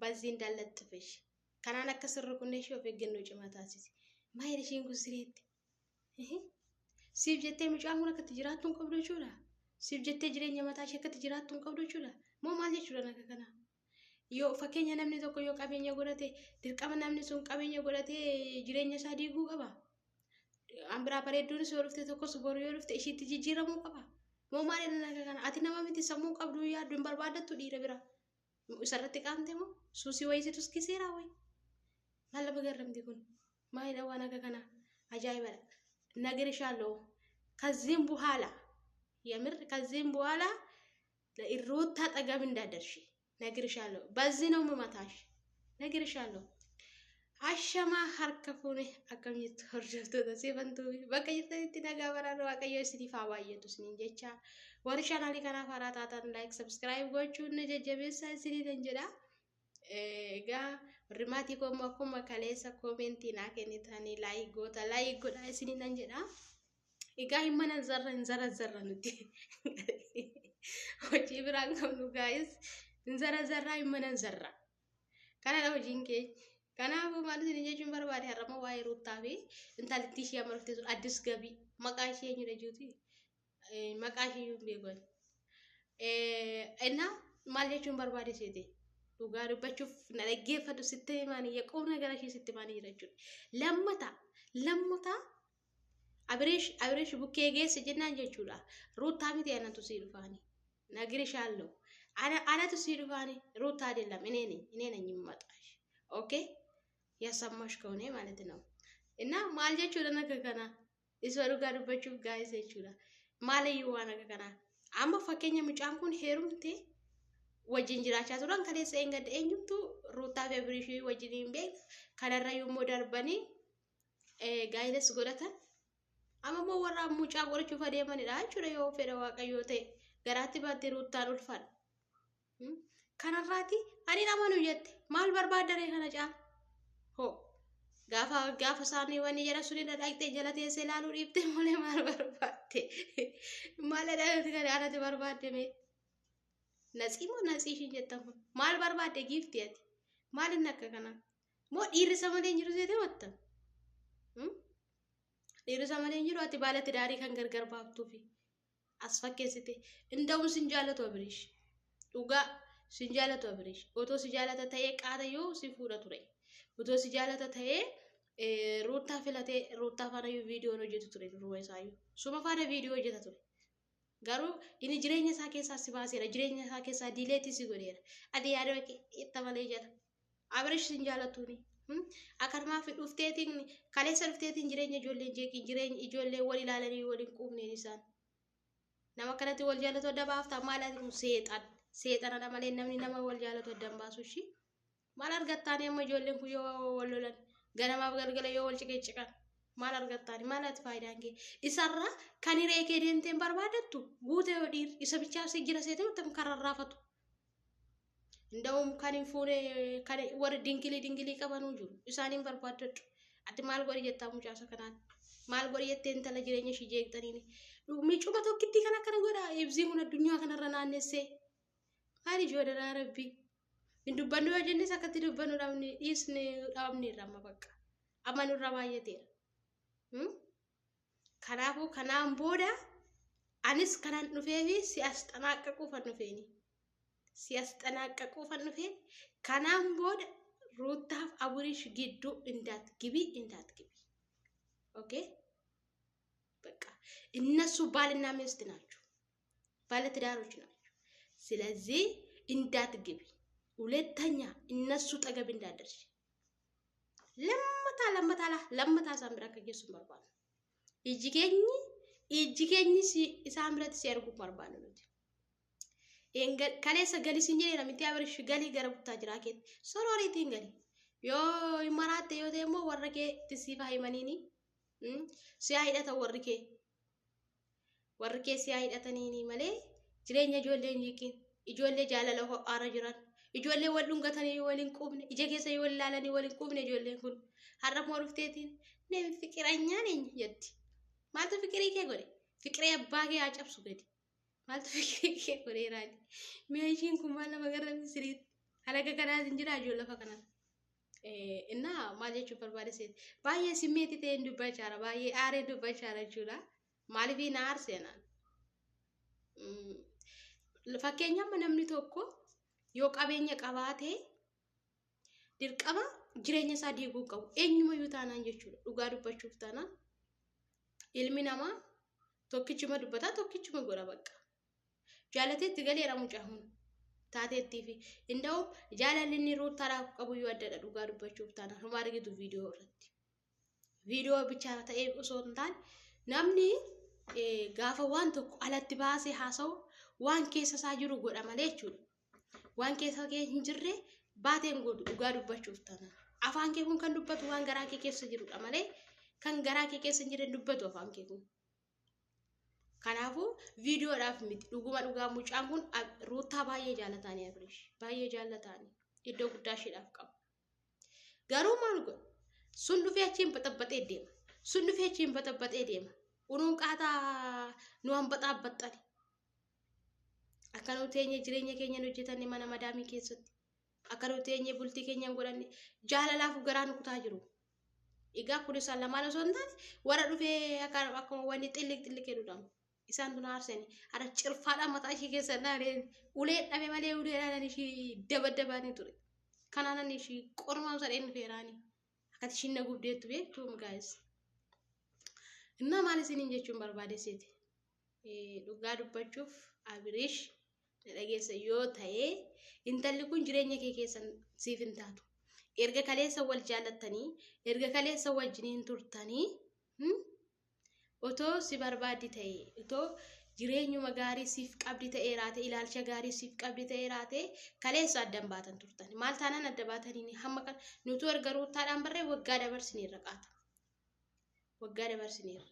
Baziin daallaxxifesh. Kanaan akka sirri kunneen ishee of eeggannoo cimaa taasisi. Maayil ishiin kun siriitti. Siif jettee mucaan kun akkatti jiraattu hin qabdu jechuudha. Siif jettee jireenya mataa ishee akkatti jiraattu hin qabdu jechuudha. Moo maal jechuudha naga kana? Yoo fakkeenya namni tokko yoo qabeenya godhate dirqama namni sun qabeenya godhatee jireenya isaa diiguu qaba. An biraa bareedduunis yoo dhufte tokkos boru yoo dhufte ishiitti jijjiiramuu qaba. Moo maalidha naga kana? Ati nama miti sammuu qabdu yaaddu hin barbaaddattu dhiira bira. Isarratti qaamte moo suusii wayii si tuskiseera wayi. Maal nama garramti kun? Maalidha waan akka kana? Ajaa'ibadha. Nagirishaalloo ከዚህም በኋላ የምር ከዚህም በኋላ ሩታ አጠገብ እንዳደርሽ ነግርሻለሁ። በዚህ ነው የምመታሽ። ነግርሻለሁ። Ashamaa harka fuune akkam jirtu hordoftoota Sifantuu bakka jirtanitti nagaa baraarra Waaqayyo isiniif haa baay'atu isiniin jecha warri chaanaalii kanaaf haaraa taatan like subscribe gochuun na jajjabeessaa isiniin jedha. Egaa warri maatii koo immoo akkuma kaleessa koomentii naa kennitanii like goota like godhaa isiniin jedha. Egaa hin mana zarra hin zara zarra nuti hojii biraan qabnu gaayis hin zara zarraa hin mana zarra. Kanadha hojiin keenya. Kanaafuu maal isin jechuun barbaade har'ammoo waa'ee Ruuttaa fi intalittii ishee amma dhuftee sun addis gabii maqaa ishee eenyudha jechuuti maqaa ishee iyyuu hin beeku. Innaa maal jechuun barbaade seete dhugaa dubbachuuf na dhaggeeffatu sitti himaanii yeqoomna gara ishee sitti himaanii jira jechuudha. Lammata lammata Abireesh Abireesh bukkee geesse jennaan jechuudha. Ruuttaa miti anatu sii dhufaani. Nagirishaalloo. Ana anatu sii dhufaani. Ruuttaa አይደለም እኔ ነኝ እኔ ነኝ የምመጣሽ። ኦኬ ያሰማሽ ከሆነ ማለት ነው። እና maal jechuudha naga kana isa dhugaa dubbachuuf gaa'is jechuudha. Maaliyyuu waan akka kanaa. Amma fakkeenya mucaan kun heerumte wajjin jiraachaa turan kaleessa eengadda eenyumtu Ruuttaa fi Abirishii wajjin hin beekne kanarra yommuu darbanii gaa'ilas godhatan. Amma immoo warra mucaa godhachuuf adeemanidha jechuudha yoo fedha Waaqayyoo ta'e garaatti baattee Ruuttaan ulfaadha. Kanarraati ani hin amanu jette maal barbaaddaree kana caala? Hoo gaafa gaafa isaanii wanni jedha suni dhaqxee jala teessee ilaaluu dhiiftee malee maal barbaadde? Maal dhaqxee kana anatti barbaadde mee? Natsii moo natsii ishiin jettan kun maal barbaadde giifti ati? Maal inni akka kanaa? Moo dhiirri isa malee hin jiru seetee wattan? Dhiirri isa malee hin jiru ati baala tidaarii kan gargar baaftuufi as fakkeessite. Inda'uun sin jaallatu Abirish. Dhugaa sin jaallatu Abirish. Otoo si jaalata ta'ee qaata yoo si fuudha ture. Otoo si jaalata ta'ee Ruuttaa filatee Ruuttaa faana iyyuu viidiyoon hojjetu ture duruma isaayyuu. Suma faana viidiyoo hojjeta ture. Garuu inni jireenya isaa keessaa si baaseera. Jireenya isaa keessaa diileetii si godheera. Ati yaada kee itti malee jala. Abirish sin jaalatuuni. Akkanumaaf dhufteetiin kaleessa dhufteetiin jireenya ijoolleen jeeqiin jireenya ijoollee wal ilaalanii wal hin quufneen isaan. Nama akkanatti wal jaalatu adda baafta maal ati kun seexan. Seexanadha malee namni nama wal jaalatu adda hin baasu ishii. Maal argattaani amma ijoolleen kun yoo wal lolan ganamaaf galgala yoo wal ciqiciqan maal argattaani maal ati faayidaan kee isarra kan hiree kee deemteen barbaadattu guute yoo dhiir isa bichaa si jira seete kan rarraafatu. Nda'uum kan hin fuune kan warri dingilii dingilii qabanuu jiru isaaniin barbaaddadhu. Ati maal godhi jettaa mucaasa kanaan maal godhi jettee intala jireenya ishii jeeqxaniini. Micuma tokkittii kan akkana godha ibsiin kun addunyaa kanarra naannessee. Maal ijoollee rabbii. Hin dubbannu yoo jennes akkatti dubbannu dhabne dhiisne dhabneerra amma bakka. Amma nurra baay'ateera. Kanaafuu kanaan booda anis kanan dhufeefi si as xanaaqaquufan dhufeeni. Si as xanaaqaquufan dhufeen kanaan booda Ruuttaaf Aburish gidduu indaat gibii indaat gibii. ኦኬ በቃ እነሱ ባልና ሚስት ናቸው፣ ባለትዳሮች ናቸው። ስለዚህ እንዳትገቢ፣ ሁለተኛ እነሱ ጠገብ እንዳደርሽ ለመታ ለመታ ለመታ isaan bira akka geessu hin barbaannu. Ijji keenyi ijji keenyi isaan biratti si arguu hin barbaannu nuti. Kaleessa gali siin jedheera miti Abirish galii gara buttaa jiraa keetti sororiitiin gali. Yoo hin maraatte yoo ta'e immoo warra keetti siif haa himaniini. Si haa hidhatan warri kee. Warri kee si haa hidhataniini malee jireenya ijoollee hin jeeqin. Ijoollee jaalala ho'aarra jiran. Ijoollee wal dhungatanii wal hin quufne. Ija keessa wal ilaalanii wal hin quufne ijoolleen kun. Har'a immoo dhufteetiin nemi fiqiranyaa neenya jetti. Maaltu fiqirii kee godhe? Fiqiree abbaa kee haa cabsu gadi. Maaltu fiqirii kee godheeraani? Mee ishiin kun maal nama garramti siriitti? Halaga kanaas hin jira ijoollee lafa kanarra. Innaa maal jechuun barbaade seeti? Baay'ee simmeetii ta'een dubbachaara. Baay'ee aaree dubbachaara jechuudha. Maaliif na aarsee naan? Fakkeenyaaf namni tokko yoo qabeenya qabaate dirqama jireenya isaa diiguu qabu. Eenyumayyuu taanaan jechuudha. Dhugaa dubbachuuf taanaan ilmi namaa tokkichuma dubbataa tokkichuma godha bakka. Jaalateetti galeera mucaa kun taateettii fi inda'u jaalalli inni Ruuttaadhaaf qabu iyyuu addadha dhugaa dubbachuuf taanaan homa argitu viidiyoo irratti. Viidiyoo bichaa ta'ee osoo hin taane namni gaafa waan tokko alatti baasee haasa'u waan keessa isaa jiru godha malee jechuudha. Waan keessa kee hin jirre baateen godhu dhugaa dubbachuuf taanaan. Afaan kee kun kan dubbatu waan garaa kee keessa jirudha malee kan garaa kee keessa hin jirre dubbatu afaan kee kun. Kanaafuu viidiyoodhaaf miti dhuguma dhugaa mucaan kun Ruuttaa baay'ee jaalataanii Abirish baay'ee jaalataanii iddoo guddaa isheedhaaf qaba. Garuu maal godha? Sun dhufee achiin baxabbaxee deema. Sun dhufee achiin baxabbaxee deema. Unuun qaataa nu hanbaxaabbaxxani. Akka nu teenye jireenya keenya nu hojjetanne mana madaamii keessatti. Akka nu teenye bultii keenya hin godhanne jaalalaaf garaa nu kutaa jiru. Egaa kun isaan lamaan osoo hin taane warra dhufee akkuma wanni xilliq xilliq jedhudha. Isaan tun aarsani. Hara cirfaadhaan mataa ishee keessa naanee ulee dhabe malee uleedhaan ishii dabaddabaanii ture. Kanaanan ishii qormaam sadheen dhufeeraani. Akkati ishiin na gubdeettu beektuum gaayis. Innaa maal isiniin jechuun barbaade seete? Dhugaa dubbachuuf Abirish na dhageessa yoo ta'e intalli kun jireenya kee keessa siif hin taatu. Erga kaleessa wal jaallattanii, erga kaleessa wajjiniin turtanii, otoo si barbaaddi ta'e, otoo jireenyuma gaarii siif qabdi ta'ee raate, ilaalcha gaarii siif qabdi ta'ee raate, kaleessa addan baatan turtan. Maal taanaan adda baatanii hamma kan nutu erga Ruuttaadhaan barree waggaa dabarsineerra qaata. Waggaa dabarsineerra.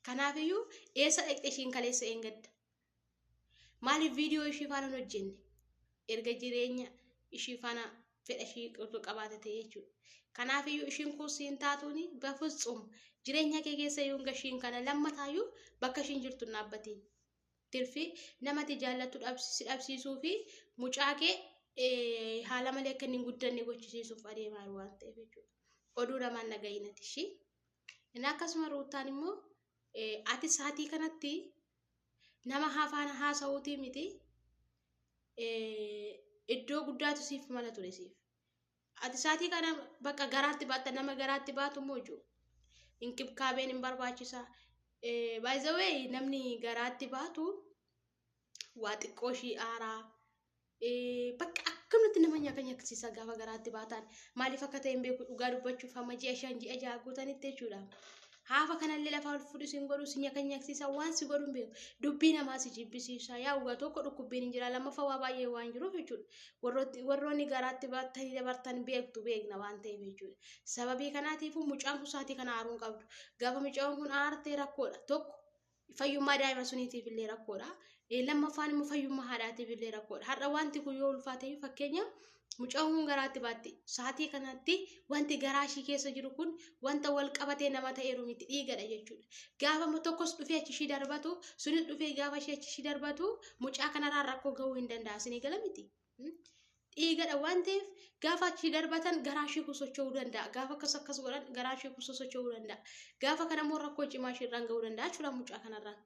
Kanaafiyyuu eessa dhaqxe ishiin kaleessa eengadda? Maaliif viidiyoo ishii faana hin hojjenne? Erga jireenya ishii faana fedha ishii otoo qabaate ta'e jechuudha. Kanaafiyyuu ishiin kun siin taatuuni bafutsum jireenya kee keessa yoo gashiin kana lammataayyuu bakka ishiin jirtu hin dhaabbatiin. Tirfi namati jaallattu si dhabsiisuu fi mucaa kee haala malee akka inni hin guddanne gochisiisuuf adeemaa jiru waan ta'eef jechuudha. Oduu namaan dhaga'inati ishii. Inni akkasuma Ruuttaan immoo ati saatii kanatti nama hafaana haasa'uutii miti iddoo guddaatu siif mala ture siif. Ati saatii kana bakka garaatti baatta nama garaatti baatu immoo jiru. Inkibkaabeen hin barbaachisa. By the way namni garaatti baatu waa xiqqoo ishii aaraa. Bakka akkamitti nama nyaaka nyaachisa gaafa garaatti baatan maaliif akka ta'e hin beeku dhugaa dubbachuuf hamma ji'a 5 ji'a 6 guutanitti jechuudha. Haafa kanallee lafaa ol fuudhu sin godhu si nyaaka nyaachisa waan si godhu hin beeku. Dubbii namaa si jibbisiisa. Yaa dhugaa tokko dhukkubbiin hin jira lammaffaa waa baay'ee waan jiruuf jechuudha. Warroonni garaatti baatanii dabartan beektu beekna waan ta'eef jechuudha. Sababii kanaatiif mucaan kun saatii kana aaruu hin qabdu. Gaafa mucaan kun aartee rakkoodha. Tokko fayyummaa daa'ima suniitiif illee rakkoodha. Lammaffaan immoo fayyummaa haadhaatiif illee rakkoodha. Har'a wanti kun yoo ulfaate fakkeenya mucaan kun garaatti baatti. Saatii kanatti wanti garaa ishii keessa jiru kun wanta wal qabatee nama ta'eeru miti dhiigadha jechuudha. Gaafa tokkos dhufee achi ishii darbatu sunis dhufee gaafa ishee achi ishii darbatu mucaa kanarraan rakkoo gahuu hin danda'a. Isinii gala miti. Dhiigadha waan ta'eef gaafa achi darbatan garaa ishee kun socho'uu danda'a. Gaafa akkas akkas godhan garaa ishee kun socho'uu danda'a. Gaafa kana immoo rakkoo cimaa isheerraan gahuu danda'a jechuudha mucaa kanarraan.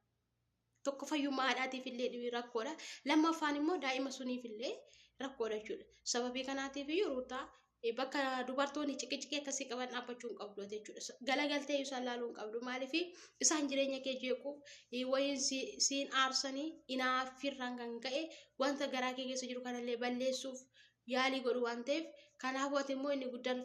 Tokko fayyummaa haadhaatiif illee rakkoodha. Lammaffaan immoo daa'ima suniif illee rakkoodha jechuudha. Sababii kanaatiif iyyuu Ruutaa bakka dubartoonni ciqiciqee akkasii qaban dhaabbachuu hin qabdu jechuudha. Galagaltee isaan laaluu hin qabdu. Maaliif isaan jireenya kee jeequuf wayiin siin aarsanii inaaffirraan kan ka'e wanta garaa kee keessa jiru kanallee balleessuuf yaalii godhu waan ta'eef kanaafuu ati immoo inni guddaan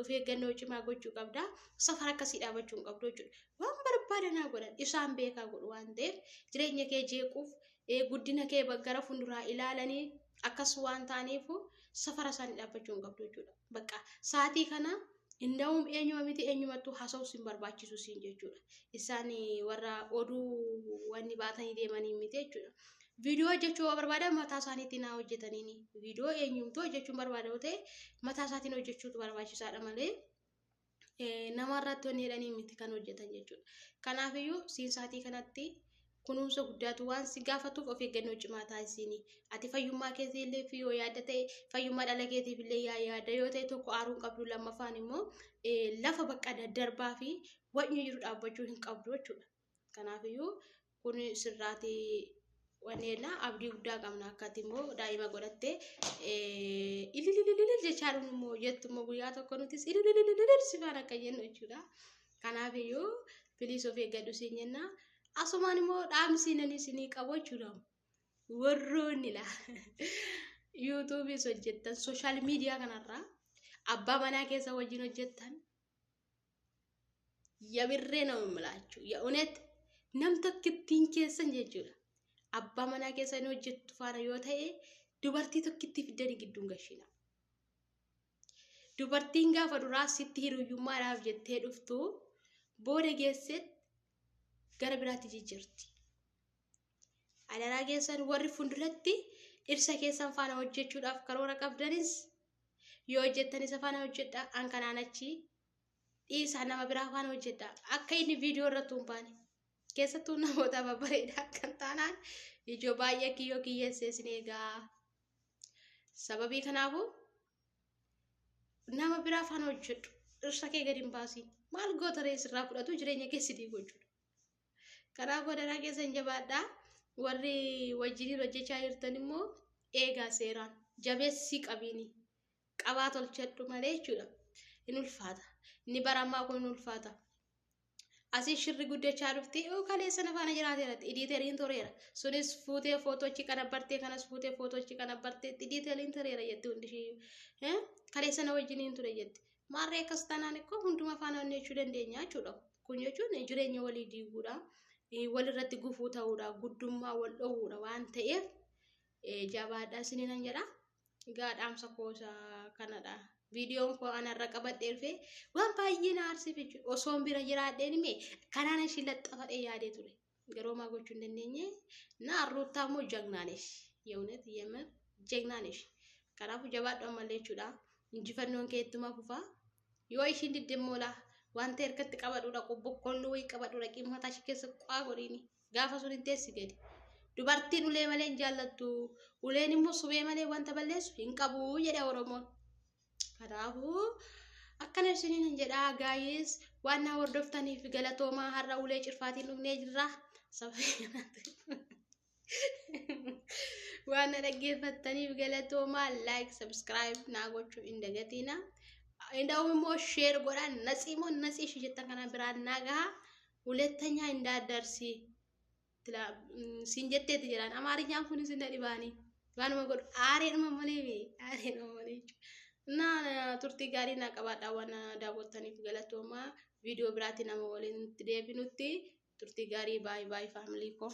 of eeggannoo cimaa gochuu qabda. Safara akkasii dhaabachuu hin qabdu jechuudha. Waan barbaadan haa godhan isaan beekaa godhu waan ta'eef jireenya kee jeequuf guddina kee gara fuulduraa ilaalanii akkas waan ta'aniif safara isaanii dhaabbachuu hin qabdu jechuudha. Bakka saatii kana inda'uun eenyuma miti eenyumattuu haasa'uus hin barbaachisu siin jechuudha. Isaan warra oduu wanni baatanii deemanii miti jechuudha. Viidiyoo hojjechuu yoo barbaadan mataa isaaniitiin haa hojjetaniini. Viidiyoo eenyumtuu hojjechuun barbaadamu ta'e mataa isaatiin hojjechuutu barbaachisaadha malee namarratti wanni jedhanii miti kan hojjetan jechuudha. Kanaafiyyuu siin saatii kanatti Kunuunsa guddaatu waan si gaafatuuf of eeggannoo cimaa taasisiini. Ati fayyummaa keetii illee fi yoo yaadda ta'e, fayyummaa dhala keetiif illee yaa yaadda yoo ta'e, tokko aaruu hin qabdu, lammaffaan immoo lafa bakka daddarbaa fi wacni jiru dhaabbachuu hin qabdu jechuudha. Kanaafiyyuu kun sirraati wanneena abdii guddaa qabna akkati immoo daa'ima godhattee ililililil jechaa dhufnu immoo jettu immoo guyyaa tokko nutis ililililil si faana akka jennu jechuudha. Kanaafiyyuu please of eeggadhu siin jenna. Asumaan immoo dhaamsi nan isinii qabu jechuudha. Warroonni laa YouTubeis hojjettan, social media kanarraa abbaa manaa keessa wajjin hojjettan, yabirree nama milaachuu የእውነት nam tokkittiin keessan jechuudha. Abbaa manaa keessa inni hojjettu faana yoo ta'e, dubartii tokkitti fiddanii gidduun gashina. Dubartiin gaafa duraa sitti hiriyyummaadhaaf jettee dhuftu booda geessee gara biraatti jijjiirti. Adaraa keessan, warri fuulduratti dhirsa keessan faana hojjechuudhaaf karoora qabdanis, yoo hojjettan isa faana hojjedha, an kanaan achi dhiisaa, nama biraa faana hojjedha. Akka inni viidiyoo irratti hin baane, keessattuu namoota babbareedaa kan taanaan ijoo baay'ee kiyyoo kiyyeessee isin eegaa. Sababii kanaafuu nama biraa faana hojjedhu, dhirsa kee gadi hin baasiin. Maal goota ree, sirraa fudhatu, jireenya keessi diigu jechuudha. Kanaafuu adaraa keessan jabaadhaa. Warri wajjiniin hojjechaa jirtan immoo eegaa, seeraan jabeessii qabiini qabaa tolchadhu malee jechuudha. Hin ulfaata. Inni baramaa kun hin ulfaata. Asii shirri guddachaa dhufti, oo kaleessa na faana jiraateera, editoriin toreera. Sunis fuutee footochi kana bartee, kanas fuutee footochi kana bartee, editoriin toreera jetti hundi ishee. Kaleessa na wajjiniin ture jetti. Maarree akkas taanaan ikkoo hunduma faana hojjechuu dandeenya jechuudha. Kun jechuun jireenya walii diiguudha. Walirratti gufuu ta'uudha. Guddummaa wal dhoowwuudha waan ta'eef jabaadhaa isiniin jedha. Egaa dhaamsa koosa kanadha. Viidiyoon koo anarra qabadhee dhufe waan baay'ee na aarseef jechuudha. Osoon bira jiraadheen hime kanaan ishii laxxafadhee yaadee ture. Garuu maa gochuu hin dandeenye. Na Ruuttaa immoo ጀግና ነሽ. የእውነት የምር ጀግና ነሽ. Kanaafuu jabaadhu ammallee jechuudha. Injifannoon kee ittuma fufaa. Yoo ishiin diddimmoolaa wanta harkatti qabadhu dhaqu, boqqolloo wayii qabadhu dhaqii mataa ishee keessa qaa godhiini. Gaafa sun hin teessi gadi. Dubartiin ulee malee hin jaallattu. Uleen immoo suphee malee wanta balleessu hin qabu jedhe Oromoon. Kanaafuu akkana isiniin jedhaa, guys, waan na hordoftaniif galatoomaa. Har'a ulee cirfaatiin dhufnee jirra. Waan na dhaggeeffattaniif galatoomaa. Like, subscribe naa gochuu hin dagatiina. Inda'uun immoo share godhaa, natsi immoo natsi ishee jettan kana biraan naa gahaa. ሁለተኛ እንዳትደርሲ siin jetteetti jedhaan. Amaarinyaan kunis hin dhibaanii waanuma godhu aareedhuma malee, aareedhuma malee jechuudha. Na turtii gaarii naa qabaadhaa. Waan daawwattaniif galatoomaa. Viidiyoo biraatti nama waliin deebinutti turtii gaarii. Bye bye, family koo.